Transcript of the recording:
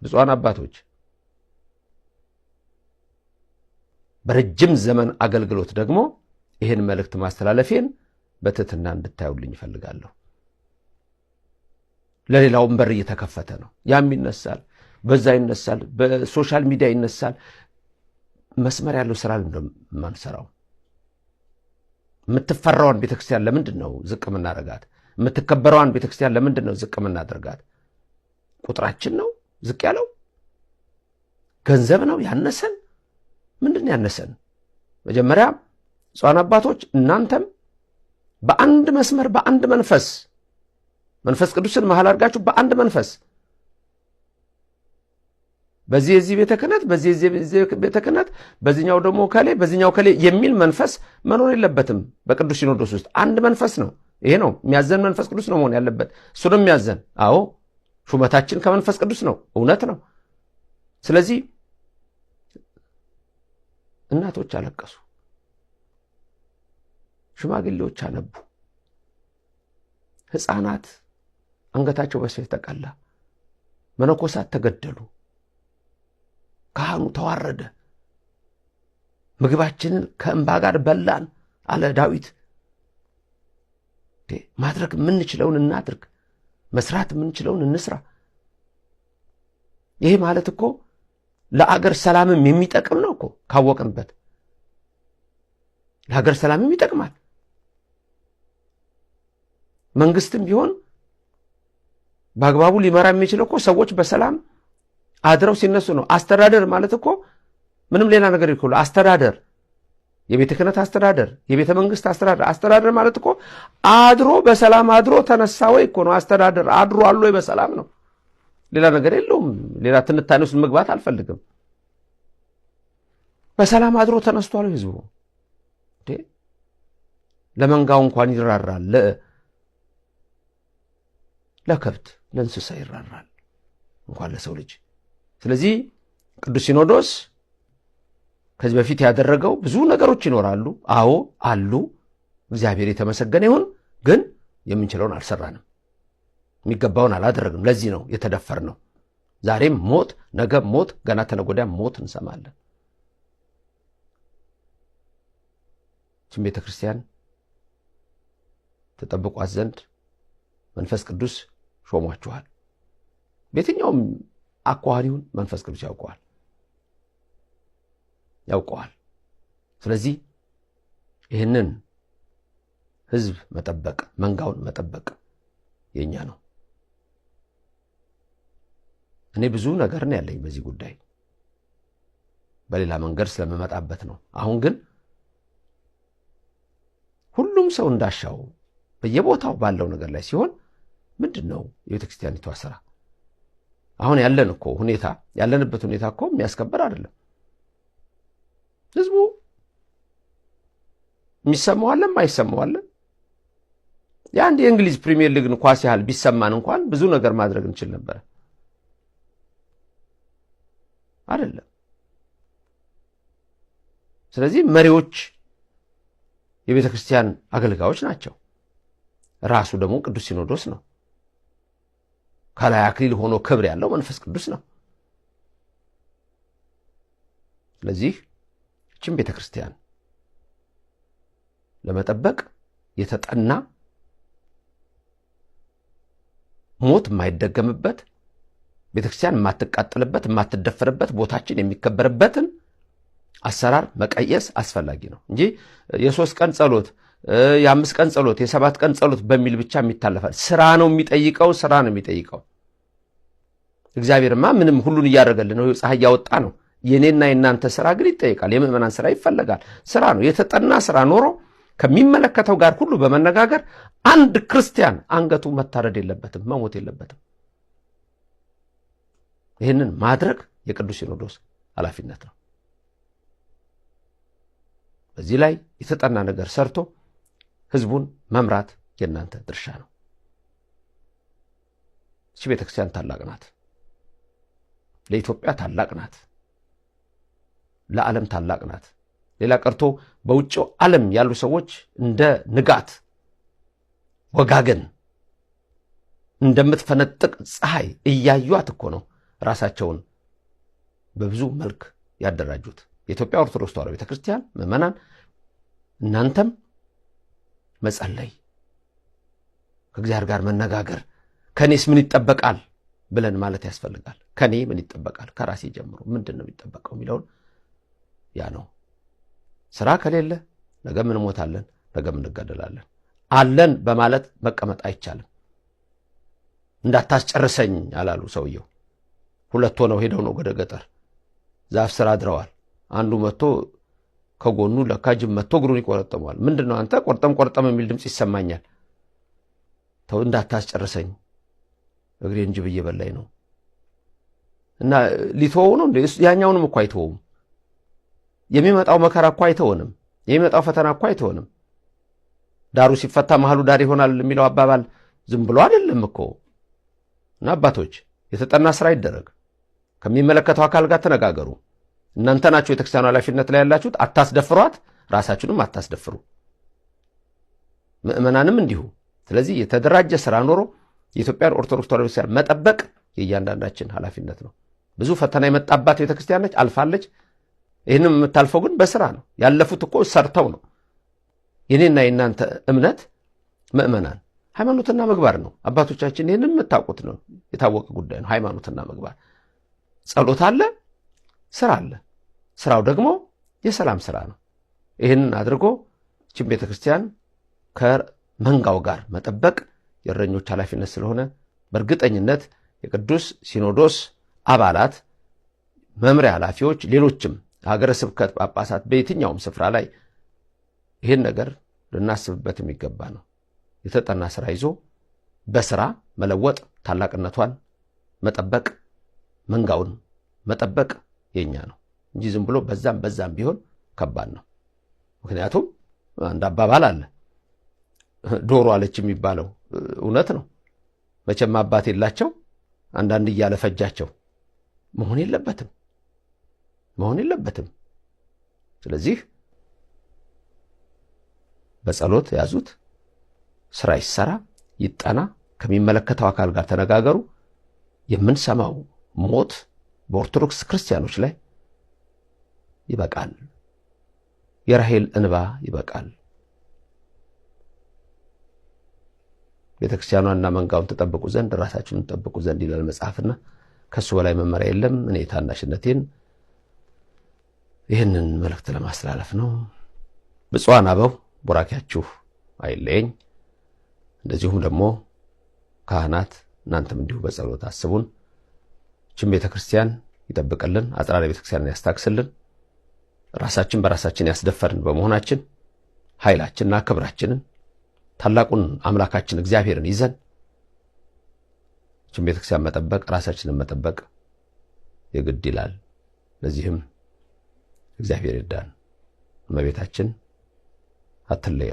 ብፁዓን አባቶች በረጅም ዘመን አገልግሎት ደግሞ ይህን መልእክት ማስተላለፌን በትህትና እንድታዩልኝ እፈልጋለሁ። ለሌላውም በር እየተከፈተ ነው። ያም ይነሳል፣ በዛ ይነሳል፣ በ social media ይነሳል። መስመር ያለው ስራ እንደማንሰራው የምትፈራዋን ቤተክርስቲያን ለምንድን ነው ዝቅ የምናደርጋት? የምትከበረዋን ቤተክርስቲያን ለምንድን ነው ዝቅ የምናደርጋት? ቁጥራችን ነው ዝቅ ያለው? ገንዘብ ነው ያነሰን? ምንድን ነው ያነሰን? መጀመሪያ ብፁዓን አባቶች እናንተም በአንድ መስመር በአንድ መንፈስ መንፈስ ቅዱስን መሃል አድርጋችሁ በአንድ መንፈስ በዚህ የዚህ ቤተ ክህነት በዚህ የዚህ ቤተ ክህነት በዚህኛው ደግሞ ከሌ በዚህኛው ከሌ የሚል መንፈስ መኖር የለበትም። በቅዱስ ሲኖዶስ ውስጥ አንድ መንፈስ ነው። ይሄ ነው የሚያዘን፣ መንፈስ ቅዱስ ነው መሆን ያለበት። እሱ ነው የሚያዘን። አዎ ሹመታችን ከመንፈስ ቅዱስ ነው፣ እውነት ነው። ስለዚህ እናቶች አለቀሱ፣ ሽማግሌዎች አነቡ፣ ሕፃናት አንገታቸው በሰይፍ ተቀላ፣ መነኮሳት ተገደሉ፣ ካህኑ ተዋረደ። ምግባችንን ከእንባ ጋር በላን አለ ዳዊት። ማድረግ የምንችለውን እናድርግ፣ መስራት የምንችለውን እንስራ። ይሄ ማለት እኮ ለአገር ሰላምም የሚጠቅም ነው እኮ ካወቅንበት፣ ለሀገር ሰላምም ይጠቅማል። መንግስትም ቢሆን በአግባቡ ሊመራ የሚችለው እኮ ሰዎች በሰላም አድረው ሲነሱ ነው። አስተዳደር ማለት እኮ ምንም ሌላ ነገር እኮ አስተዳደር፣ የቤተ ክህነት አስተዳደር፣ የቤተ መንግስት አስተዳደር። አስተዳደር ማለት እኮ አድሮ በሰላም አድሮ ተነሳ ወይ እኮ ነው። አስተዳደር አድሮ አለ ወይ በሰላም ነው። ሌላ ነገር የለውም። ሌላ ትንታኔ ውስጥ መግባት አልፈልግም። በሰላም አድሮ ተነስቷል ህዝቡ። ለመንጋው እንኳን ይራራል፣ ለከብት ለእንስሳ ይራራል እንኳን ለሰው ልጅ። ስለዚህ ቅዱስ ሲኖዶስ ከዚህ በፊት ያደረገው ብዙ ነገሮች ይኖራሉ። አዎ አሉ። እግዚአብሔር የተመሰገነ ይሁን። ግን የምንችለውን አልሰራንም፣ የሚገባውን አላደረግንም። ለዚህ ነው የተደፈርነው። ዛሬም ሞት፣ ነገ ሞት፣ ገና ተነገ ወዲያ ሞት እንሰማለን። ይህችን ቤተ ክርስቲያን ተጠብቋት ዘንድ መንፈስ ቅዱስ ሾሟችኋል። በየትኛውም አኳኋን ይሁን መንፈስ ቅዱስ ያውቀዋል ያውቀዋል። ስለዚህ ይህንን ሕዝብ መጠበቅ መንጋውን መጠበቅ የኛ ነው። እኔ ብዙ ነገር ነው ያለኝ በዚህ ጉዳይ፣ በሌላ መንገድ ስለምመጣበት ነው። አሁን ግን ሁሉም ሰው እንዳሻው በየቦታው ባለው ነገር ላይ ሲሆን ምንድን ነው የቤተ ክርስቲያኒቷ ስራ? አሁን ያለን እኮ ሁኔታ ያለንበት ሁኔታ እኮ የሚያስከብር አይደለም። ህዝቡ የሚሰማው አለ የማይሰማው አለ። የአንድ የእንግሊዝ ፕሪሚየር ሊግን ኳስ ያህል ቢሰማን እንኳን ብዙ ነገር ማድረግ እንችል ነበረ። አይደለም። ስለዚህ መሪዎች የቤተ ክርስቲያን አገልጋዮች ናቸው። ራሱ ደግሞ ቅዱስ ሲኖዶስ ነው። ከላይ አክሊል ሆኖ ክብር ያለው መንፈስ ቅዱስ ነው። ስለዚህ ይህችን ቤተ ክርስቲያን ለመጠበቅ የተጠና ሞት የማይደገምበት ቤተክርስቲያን የማትቃጠልበት የማትደፈርበት ቦታችን የሚከበርበትን አሰራር መቀየስ አስፈላጊ ነው እንጂ የ3 ቀን ጸሎት፣ የ5 ቀን ጸሎት፣ የ7 ቀን ጸሎት በሚል ብቻ የሚታለፋል። ስራ ነው የሚጠይቀው። ስራ ነው የሚጠይቀው። እግዚአብሔርማ ምንም ሁሉን እያደረገልን ነው። ፀሐይ እያወጣ ነው። የኔና የእናንተ ስራ ግን ይጠይቃል። የምዕመናን ስራ ይፈለጋል። ስራ ነው የተጠና ስራ ኖሮ ከሚመለከተው ጋር ሁሉ በመነጋገር አንድ ክርስቲያን አንገቱ መታረድ የለበትም፣ መሞት የለበትም። ይህንን ማድረግ የቅዱስ ሲኖዶስ ኃላፊነት ነው። በዚህ ላይ የተጠና ነገር ሰርቶ ህዝቡን መምራት የእናንተ ድርሻ ነው። እቺ ቤተክርስቲያን ታላቅ ናት። ለኢትዮጵያ ታላቅ ናት። ለዓለም ታላቅ ናት። ሌላ ቀርቶ በውጭው ዓለም ያሉ ሰዎች እንደ ንጋት ወጋገን እንደምትፈነጥቅ ፀሐይ እያዩት እኮ ነው ራሳቸውን በብዙ መልክ ያደራጁት። የኢትዮጵያ ኦርቶዶክስ ተዋሕዶ ቤተክርስቲያን ምዕመናን እናንተም መጸለይ፣ ከእግዚአብሔር ጋር መነጋገር፣ ከኔስ ምን ይጠበቃል ብለን ማለት ያስፈልጋል። ከኔ ምን ይጠበቃል? ከራሴ ጀምሮ ምንድን ነው የሚጠበቀው የሚለውን ያ ነው። ስራ ከሌለ ነገም እንሞታለን፣ ነገም እንገደላለን። አለን በማለት መቀመጥ አይቻልም። እንዳታስጨርሰኝ አላሉ ሰውየው። ሁለት ሆነው ሄደው ነው ወደ ገጠር ዛፍ ስር አድረዋል። አንዱ መጥቶ ከጎኑ ለካ ጅብ መጥቶ እግሩን ይቆረጥመዋል። ምንድን ነው አንተ ቆርጠም ቆርጠም የሚል ድምፅ ይሰማኛል። ተው እንዳታስጨርሰኝ፣ እግሬን ጅብ እየበላኝ ነው። እና ሊተወው ነው እንዴ? ያኛውንም እኮ አይተወውም። የሚመጣው መከራ እኮ አይተወንም። የሚመጣው ፈተና እኮ አይተወንም። ዳሩ ሲፈታ መሀሉ ዳር ይሆናል የሚለው አባባል ዝም ብሎ አይደለም እኮ። እና አባቶች የተጠና ስራ ይደረግ። ከሚመለከተው አካል ጋር ተነጋገሩ። እናንተ ናችሁ የቤተክርስቲያኑ ኃላፊነት ላይ ያላችሁት። አታስደፍሯት፣ ራሳችሁንም አታስደፍሩ። ምዕመናንም እንዲሁ። ስለዚህ የተደራጀ ስራ ኖሮ የኢትዮጵያን ኦርቶዶክስ ተዋሕዶ ቤተክርስቲያን መጠበቅ የእያንዳንዳችን ኃላፊነት ነው። ብዙ ፈተና የመጣባት ቤተክርስቲያን ነች፣ አልፋለች። ይህንም የምታልፈው ግን በስራ ነው። ያለፉት እኮ ሰርተው ነው። የኔና የእናንተ እምነት ምዕመናን ሃይማኖትና ምግባር ነው። አባቶቻችን ይህንን የምታውቁት ነው፣ የታወቀ ጉዳይ ነው። ሃይማኖትና ምግባር፣ ጸሎት አለ፣ ስራ አለ። ስራው ደግሞ የሰላም ስራ ነው። ይህንን አድርጎ ይህችን ቤተክርስቲያን ከመንጋው ጋር መጠበቅ የእረኞች ኃላፊነት ስለሆነ በእርግጠኝነት የቅዱስ ሲኖዶስ አባላት፣ መምሪያ ኃላፊዎች፣ ሌሎችም ሀገረ ስብከት ጳጳሳት በየትኛውም ስፍራ ላይ ይህን ነገር ልናስብበት የሚገባ ነው። የተጠና ስራ ይዞ በስራ መለወጥ፣ ታላቅነቷን መጠበቅ፣ መንጋውን መጠበቅ የኛ ነው እንጂ ዝም ብሎ በዛም በዛም ቢሆን ከባድ ነው። ምክንያቱም አንድ አባባል አለ፣ ዶሮ አለች የሚባለው እውነት ነው። መቼም አባት የላቸው አንዳንድ እያለ ፈጃቸው። መሆን የለበትም፣ መሆን የለበትም። ስለዚህ በጸሎት ያዙት። ስራ ይሰራ፣ ይጠና፣ ከሚመለከተው አካል ጋር ተነጋገሩ። የምንሰማው ሞት በኦርቶዶክስ ክርስቲያኖች ላይ ይበቃል። የራሔል እንባ ይበቃል። ቤተክርስቲያኗና መንጋውን ተጠብቁ ዘንድ ራሳችሁን ተጠብቁ ዘንድ ይላል መጽሐፍና ከሱ በላይ መመሪያ የለም። እኔ ታናሽነቴን ይህንን መልእክት ለማስተላለፍ ነው። ብፁዓን አበው ቡራኪያችሁ አይለየኝ። እንደዚሁም ደግሞ ካህናት እናንተም እንዲሁ በጸሎት አስቡን። ይህችን ቤተክርስቲያን ይጠብቅልን፣ አጽራረ ቤተክርስቲያንን ያስታክስልን። ራሳችን በራሳችን ያስደፈርን በመሆናችን ኃይላችንና ክብራችንን ታላቁን አምላካችን እግዚአብሔርን ይዘን ይህችን ቤተክርስቲያን መጠበቅ ራሳችንን መጠበቅ የግድ ይላል። ለዚህም እግዚአብሔር ይርዳን። እመቤታችን አትለየን።